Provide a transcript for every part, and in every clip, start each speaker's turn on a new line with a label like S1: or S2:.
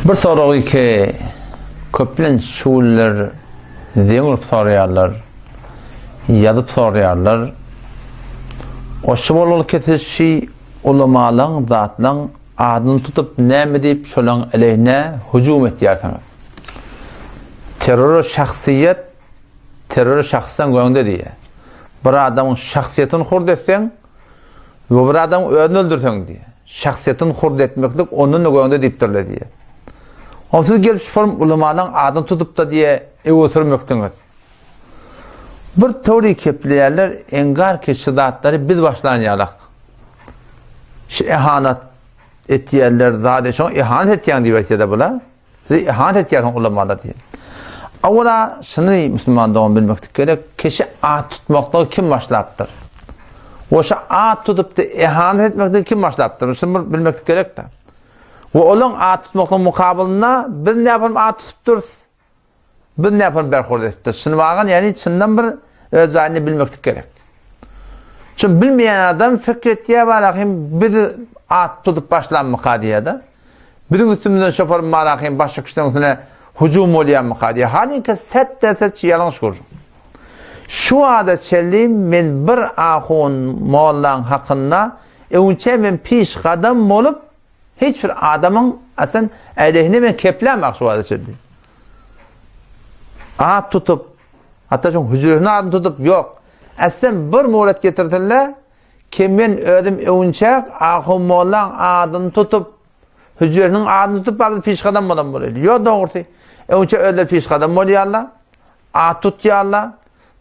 S1: Bir soragy ki köplenç şu günler zeň urup soraýarlar, ýazyp soraýarlar. O şu bolmaly ki siz şi ulamalaň zatlaň adyny tutup näme diýip şolaň aleýhine hüjüm etýärsiňiz. Terror şahsyýet terror şahsdan göňde diýýär. Bir adamyň şahsyýetini hurd etseň, We bir adamyň özüni öldürseň diýýär. Şahsyýetini hurd etmeklik ondan-da göňde diýipdirler diýýär. Onda siz gelip şu form ulamalaryň adyny tutup-da diýýär, öňe sürmekdiňiz. Bir töwri kepleýärler, engar ki şu zatlary biz başlan ýalak. Şu ehanat etýärler, zat şoňa ehanat etýäň diýip aýtýar-da bular. Siz ihanet etýärsiňiz ulamalara diýip. Awala şuny musulman dogan bilmeklik gerek, kişi at tutmaklygy kim başlapdyr? We şu at tutup-da ihanet etmekligi kim başlapdyr? Şuny bir bilmeklik gerek-de. We olaň at tutmaklygyň mukabylynda biz näpirem at tutupdyrys? Biz näpirem berhurd edipdiris? Şuny bagan, ýagny çyndan bir öz jaýynda bilmeklik gerek. Çünki bilmeýän adam pikir etýär, barahym biz at tutup başlanmyka diýýär-de. Biziň üstümizden şoför Marahyň başga kişileriň üstüne hüjüm bolýarmyka diýýär. Halyňky set-de-set ýalňyş gürrüň. Şu wagta çenli men bir ahun mollaň hakynda öňçä men pişgadam bolup hiç bir adamyň aslan äleyhine men keplämak şu wagta çenli. At tutup, hatda şoň hüjresine adyny tutup ýok. Aslan bir muret getirsinler, Kim men özüm öwünçäk Ahun mollaň adyny tutup, hüjresiniň adyny tutup bagly pişgadam bolan bolaýly. Ýok dogrusy. Öwünçä özleri pişgadam bolýarlar. At tutýarlar.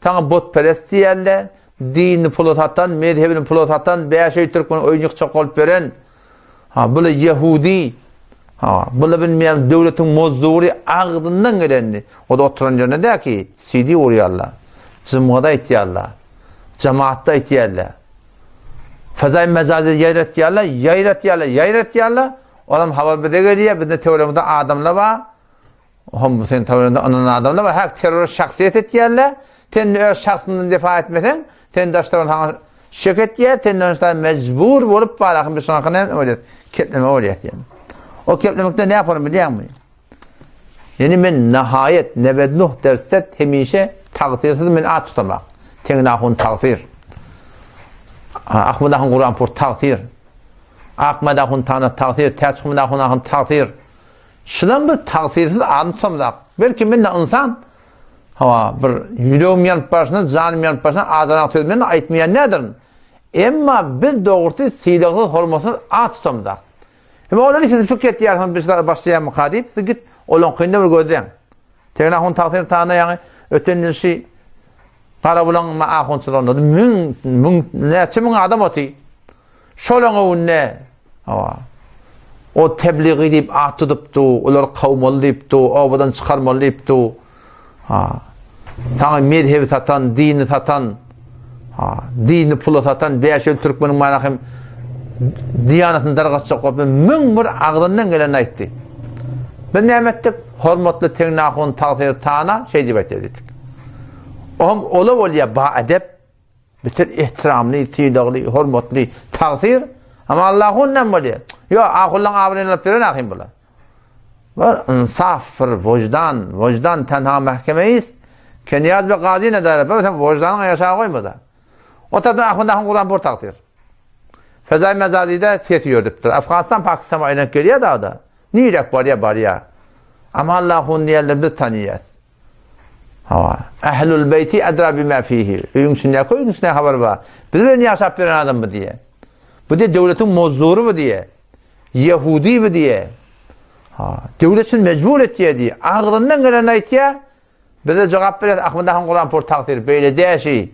S1: Saňa butperest diýerler. Dinini pula satan, mezhebini pula satan, bäş öý türkmeniň öýüni ýykjak bolup beren. Ha, bula ýehudi. Ha, bula bilmeýän döwletiň mozdury agzyndan gelenini. O-da oturan ýerinde däki, CD urýarlar. Jymgada aýtýarlar. Jemaatda aýtýarlar. Fezaý mejazy ýaýratýarlar, ýaýratýarlar, ýaýratýarlar. Olam habar bize gelýär, bizde töweregimizde adamlar bar. Hom sen töwereginde ynanan adamlar bar. Hak terror şahsyýet etýärler. Sen öz şahsyňdan defa etmeseň, sen daşdan saňa şek etýär, sen daşdan mejbur bolup barahym bir şoňa näme bolýar? Kepleme bolýar diýen. O keplemekde ne yaparım bilýäňmi? Ýani men nahaýet nebednuh derset hemişe tagsyrsuz men at tutamak. Teňnahun tagsyr. Ahmedahun Kuranpur tagsyr. Akmedahun tana tagsyr, Täçhumedahun ahun tagsyr. Şulan bir tagsyrsuz adyny tutamzak. Belki men de ynsan, hawa, bir ýüregim ýanyp barşyna, janym ýanyp barşyna azanak söz men aýtmaýan nädirin. Emma biz dogrusy sylagsyz, hormatsyz at tutamzak. Emma olar ikisi pikir etýärsiň, bir zat başlaýarmyka diýip, siz git olaňkyny bir gözläň. Tegin ahun tagsyr tana ýaňy öten ýyl şi Garabulaň ahunçylygynda müň, müň, näçe müň adam oty. Şolaň öňünde hawa. O tebligi diýip at tutupdy, olar kowmaly diýipdi, obadan çykarmaly diýipdi. Ha. Saňa mezhebi satan, dini satan, ha, dini pula satan bäş ýyl türkmeniň mana hem diýanatyny dargatjak bolup 1001 agzyndan gelenini aýtdy. Biz näme etdik? Hormatly Tegnahun tagsyr tana şeý diýip aýtdy diýdik. Ohm ola bolýa ba edep, bitir ehtiramly, sylagly, hormatly tagsyr. Ama Allahun näme bolýa? Ýok, ahullaň abraýyny alyp ýören ahim bular. Bir ynsaf, bir wojdan, wojdan tenha mahkemeist, ke niýaz be gazy nedare, bir sen wojdanyňa ýaşaga goýma-da. O tarapdan Ahmet ahun Kuran bur tagsyr. Fezai Mezazide sesi ýördüpdir. Afganistan, Pakistan aýlanyp gelýär dagda. Nirek barýar, barýar. Amma Allahun diýenler biz tanýas. Hawa. Ahlul beýti adra bima fihi. Öýüň içindäki öýüň içinde habar bar. Biz bilen ýaşap ýören adam bu diýe. Bu diýe döwletiň mozdury bu diýe. Ýehudi bu diýe. Ha, döwlet üçin mejbur etýär diýe. Agzyndan gelenini aýtýar. Bize jogap berýär Ahmet han Kuranpur tagsyr beýle däşi.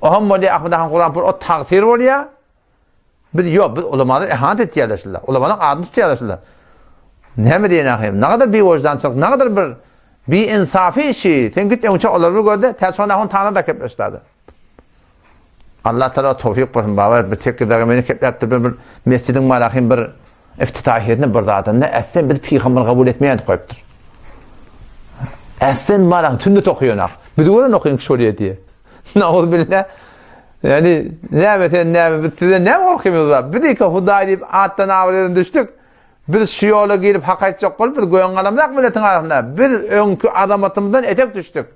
S1: Oham bolýar Ahmet han Kuranpur o tagsyr bolýar. Biz ýok, biz ulamany ihanet etýärler şular. Ulamanyň adyny tutýarlar şular. Näme diýen ahym? Nagadyr biwojdançylyk, nagadyr bir biinsafi işi. Sen git öňçe olary bir gözle, Täçhan ahun tana da kepleşdi. Allah Taala towfik bersin baba, bir tek dagy meni kepläpdir bir, bir mesjidiň malahym bir iftitahiýetini bir zadynda ässen biz pygamber kabul etmeýän goýupdyr. Ässen malah sünnet okaýanak. Biz gören okaýan kişi bolýar diýe. Nauz billah. Yani näme sen näme biz size näme gorkymyz bar? Biz iki Hudaý diýip atdan abraýdan düşdük. Biz şu ýola girip hak aýtjak bolup biz göň galamzak milletiň arasynda. Biz öňki azamatymyzdan etek düşdük.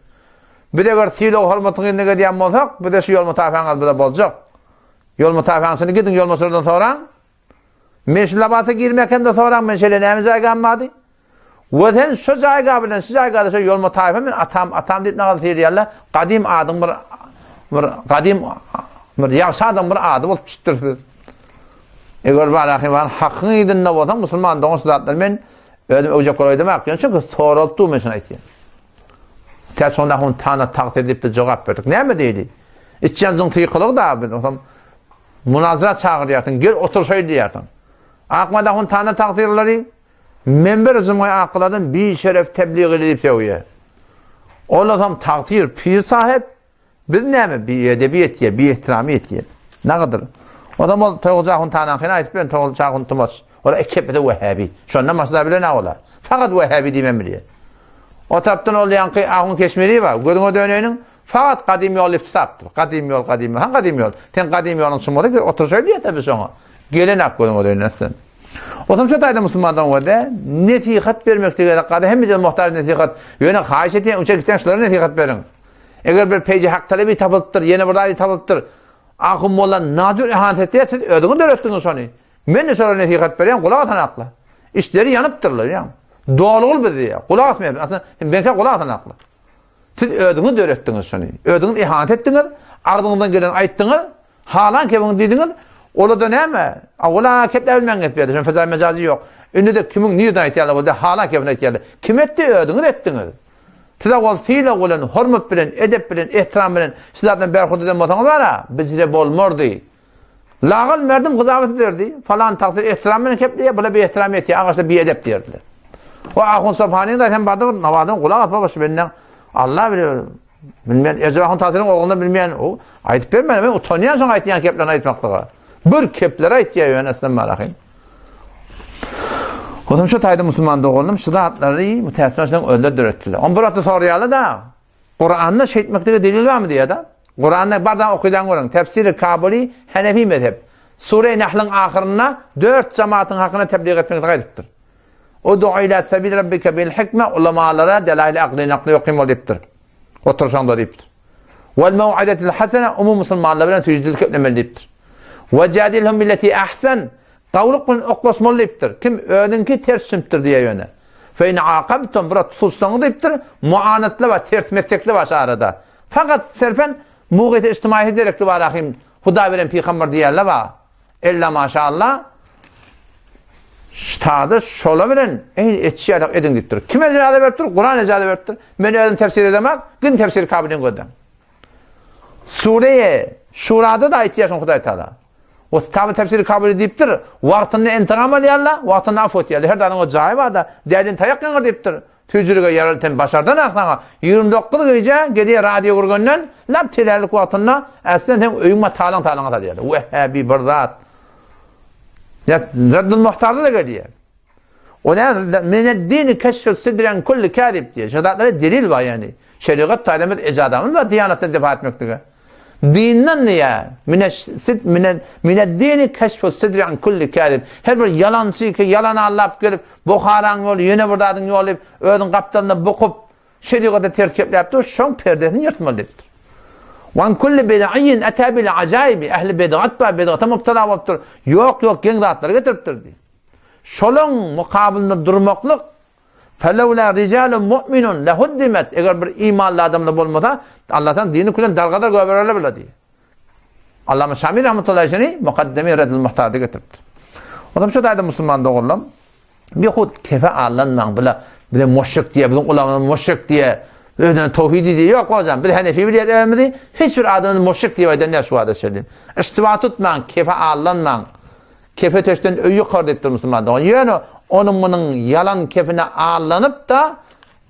S1: Biz eger sylag-hormatyň yzyna gezýän bolsak, bize şu ýolma taýpaňyz bize boljak. Ýolma taýpaň içinde gidiň ýolmaçylardan soraň. Men şu labasa girmek hem-de soraň, men şeýle näme jaýgam bardy? We sen şu jaýga bilen şu jaýgada şu ýolma taýpa men atam, atam diýip nagal syýrýarlar. Gadym adyň bir bir gadym bir ýagşy adam bir ady bolup düşüpdir siz. Eger bar ahyman hakyň yzynda bolsaň musulman dogan şu zatlary men özüm öwjek bolaýdym ak. Çünki soralyp dur men şuny aýtýan. Tä şonda hun tana tagsyr diýip biz jogap berdik. Näme diýdi? Içýanjyň tykylygy da biz onsoň munazara çagyrýarsyň, gel oturşaý diýýärsiň. Akmada hun tana tagsyrlary men bir jumga akyladan bi şeref tebliğ diýip sögýär. Olasam tagsyr pir sahip biz näme bi edebi etýär, bi ihtiramy etýär. Nagadyr. Odam ol Toýguja hun tanaňkyny aýdyp ben Toýguja hun tumaç. Ola ekepede wehhabi. Şondan başda bilen ola. Fakat wehhabi diýmem bilýär. O tarapdan ol ýaňky Ahun Keşmiri bar. Gözüňe döneýiniň fakat gadym ýol diýip tutapdyr. Gadym ýol, gadym ýol. Han gadym ýol? Sen gadym ýoluň çyn bolsa gel oturşaýly diýýär biz şoňa. Gelen ak gözüňe döneýin Otam şu taýda musulmandan bolsa nesihat bermek diýen gady hemme ýerde muhtaç nesihat. Ýöne haýyş etýän üçe gitýän şulara nesihat beriň. Eger bir peýji hak talebi tapylypdyr, ýene bir zady tapylypdyr. Ahun molla najur ihanet etýär, siz özüňiz döretdiňiz şony. Men-de şolara nesihat berýän, gulak asanaklar. Içleri ýanypdyrlar, ýa. Dolgul biz diýýär. Gulak asmaýar. Aslynda meňkä gulak asanaklar. Siz özüňiz döretdiňiz şony. Özüňiz ihanet etdiňiz, agzyňyzdan geleni aýtdyňyz, halan kebiňiz diýdiňiz. Ola-da näme? A ola kepläp bilmän gep berdi. Şonuň fezaý mejazy ýok. Indi-de kimiň nirden aýtýarlar boldy, halan kebini aýtýarlar. Kim etdi? Özüňiz etdiňiz. Size ol sylag bilen, hormat bilen, edep bilen, ehtiram bilen siz zatdan berhut eden bolsaňyz bara, bijire bolmardy. Lagal merdim gyzawat ederdi. Falan tagsyr ehtiram bilen kepleýär, bula biehtiram etýär, agaçda biedep diýerdiler. O Ahun Sobhanyň da hem bardy bir nawadan gulak asma başy benden. Allah bilir. Bilmeýän, Erjep Ahun tagsyryň ogluny bilmeýän, o aýdyp bermän, men utanýan şoň aýtýan keplerini aýtmaklyga. Bir kepleri aýtýar ýöne aslan barahym. Otam şu taýda musulman doganlarym şu zatlary mütässir özleri döretdiler. On bir wagtda soraýarlar da, Kuranda şeýtmeklige delil barmy diýýär-de. Kuranda bardan okydan görüň. Tefsiri Kabuli, Hanefi mezhep. Sure Nahlyň ahyrynda dört jamatyň hakyna tebliğ etmeklik aýdypdyr. Udu ila sabil rabbike bil hikme ulamalara delail akly nakly okym ol diýipdir. Oturşaňda diýipdir. Wal mau'izatil hasana umum musulmanlar bilen süýji dil keplemeli diýipdir. Ve jadilhum billeti ahsan Gawulyk bilen oklaşmaly diýipdir. Kim özüňki ters düşünipdir diýýär ýöne. Fe in aqabtum bir tutulsaňyz diýipdir, muanatly bar, ters meslekli bar şu arada. Fakat serfen mugyte içtimaýy derekli bar ahim Hudaý bilen pygamber diýýärler bar. Ella maşallah ştada şola bilen eý etşi ýadak ediň diýipdir. Kim ejaza beripdir? Kuran ejaza beripdir. Men özüm tefsir edemok, gidin tefsir kabylyň gözläň. Sure-i Şurada da aýtýar şuny Hudaý Taala. O kitaby tefsiri kabul edipdir. Wagtynda intigam alýarlar, wagtynda afu etýärler. Her zadyň öz jaýy bar-da. Dälin taýak ýaňyr diýipdir. Tüýjülige ýaraly ten başardan ah saňa. 29 gije gelýär radio görgenden, lap telärlik wagtynda äslen seň öýüň bar talaň talaňa salýarlar. Wehhabi bir zat. Ýa Raddul Muhtarda-da gelýär. O näme? Mined-dini keşfü sidri an kulli kâzib diýýär. Şu zatlara delil bar ýagny. Şerigat taýdan biz ejazamyz bar diýanatdan defa etmeklige. Dinden diýýär. Mine sid mine mined-dini keşfü sidri an kulli kâzib. Her bir ýalançy ki ýalan allap gelip Buharaň ýoly ýene bir zadyň ýoly diýip özüň gapdalynda bukup şerigata ters gepläp dur, şoň perdesini ýyrtmaly diýipdir. Wan kulli bid'iyyin ata bil ajaibi. Ähli bid'at bar, bid'ata mubtala bolupdyr. Ýok, ýok geň zatlary getiripdir diýip. Şolaň mukabylynda durmaklyk, Felewlâ ricâlun mu'minun lehuddimet, eger bir imanly adamlar bolmasa, Allahdan dini külen dargadar göbererler bile diýýär. Allama Şami rahmetullahi şeni Mukaddemi Reddül Muhtarda getiripdir. O zaman şu taýda musulman doganlarym, bihud kefe allanmaň bile, bize müşrik diýe, biziň ulamamyz müşrik diýe, özüne towhidi diýe, ýok hocam, biz Hanefi bilýär özümizi, hiç bir adamyz müşrik diýip aýdan ýa şu wada çenli. Iştiba tutmaň, kefe allanmaň. Kefe töşden öý ýykar diýipdir musulman dogan. Ýöne onuň munuň ýalan kefine allanyp-da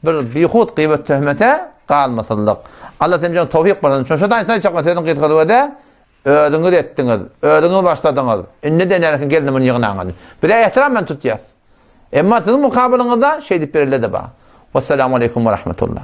S1: bir bihut gyýbat töhmete galmasynlyk. Allah semjen towfyk bersin. Şoşa daýyň aýtjaklar sözüň gysgasy öde özüňiz etdiňiz, özüňiz başladyňyz. Indi-de nälesin geldi muny ýygnaňyz. Bize ehtiram bilen tutýas. Emma siziň mukabylyňyzda şeýdip berile-de bar. Wassalamu aleýkum we rahmetullah.